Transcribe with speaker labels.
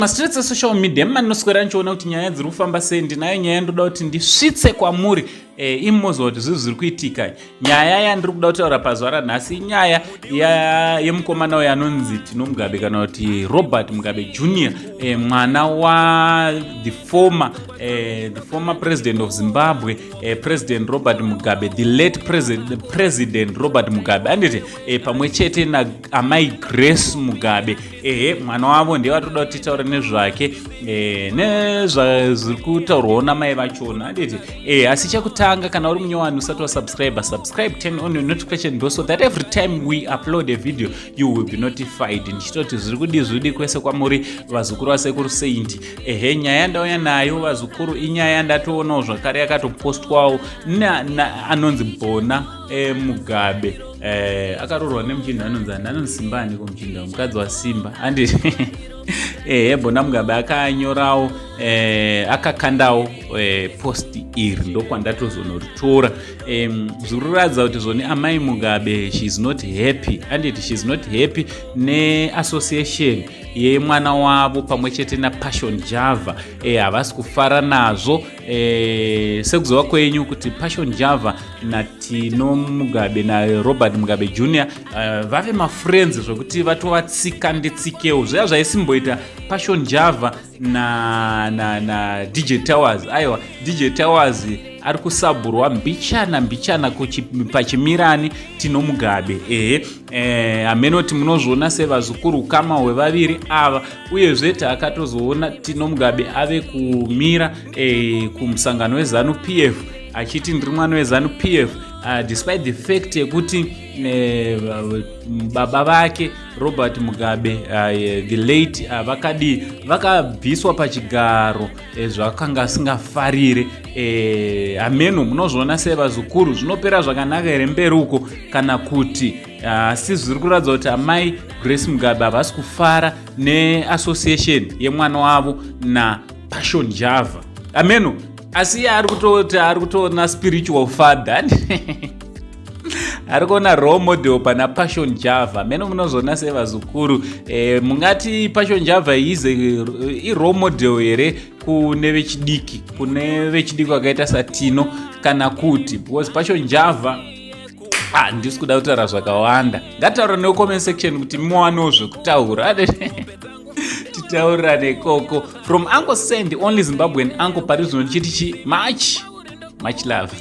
Speaker 1: Mastreets esocial media mumandinoswera ndichiona kuti nyaya dziri kufamba sei. Ndinayo nyaya ndoda kuti ndisvitse kwamuri, imi moziva kuti zvinhu zviri kuitika. Nyaya yandiri kuda kutaura pazuva ranhasi inyaya yemukomana uyo anonzi Tino Mugabe, kana kuti Robert Mugabe Junior, mwana wa the former president of Zimbabwe, President Robert Mugabe, the late President Robert Mugabe, anditi, pamwe chete naamai Grace Mugabe. Ehe, mwana wavo ndiye vatoda kuti titaure nezvake, nezvazviri kutaurwawo namai vachona, anditi. Asi chekutanga, kana uri munyowani usati wasubscribe, subscribe, turn on your notification bell so that every time we upload a video you will be notified. Ndichitoti zviri kudi zvidi kwese kwamuri, vazukuru vasekuru Saint. Ehe, nyaya yandauya nayo, vazukuru, inyaya yandatoonawo zvakare yakatopostwawo anonzi Bona Mugabe. Akaroorwa nemuchinda anonzi ani? Anonzi Simba. Aniko muchinda, mukadzi waSimba, anditi. Ehe, Bona Mugabe akanyorawo, akakandawo post iri, ndokwandatozonoritora. Zviri kuratidza kuti zvoni amai Mugabe, she is not happy, anditi. She is not happy neassociation yemwana wavo pamwe chete naPassion Java. Havasi kufara nazvo. Sekuziva kwenyu kuti Passion Java naTino Mugabe naRobert Mugabe Junior vave mafriends, zvokuti vatovatsika ndetsikewo zviya zvaisimboita Passion Java na DJ Towers. Aiwa, DJ Towers ari kusaburwa mbichana mbichana pachimirani Tino Mugabe. Ehe, hamenoti munozviona sevazukuru ukama hwevaviri ava. Uyezve taakatozoona Tino Mugabe ave kumira kumusangano weZANU PF achiti ndiri mwana weZANU PF, despite the fact yekuti baba vake Robert Mugabe, the late, vakadi vakabviswa pachigaro, zvakanga asingafarire. Hameno munozviona sei, vazukuru? Zvinopera zvakanaka here mberi uko, kana kuti? Asi zviri kuratidza kuti amai Grace Mugabe havasi kufara neassociation yemwana wavo naPassion Java. Ameno, asi iye ari kutoti ari kutoona spiritual father, ari kuona role model pana Passion Java. Meno munozoona sevazukuru? Mungati Passion Java ize irole model here kune vechidiki, kune vechidiki vakaita saTino, kana kuti? Because Passion Java, ah, ndisi kuda kutaura zvakawanda. Ngataura necomment section kuti muwanewo zvekutaura, titaurirane ikoko. From Uncle Send, only Zimbabwean uncle, pari zvino ndichiti chi much much love.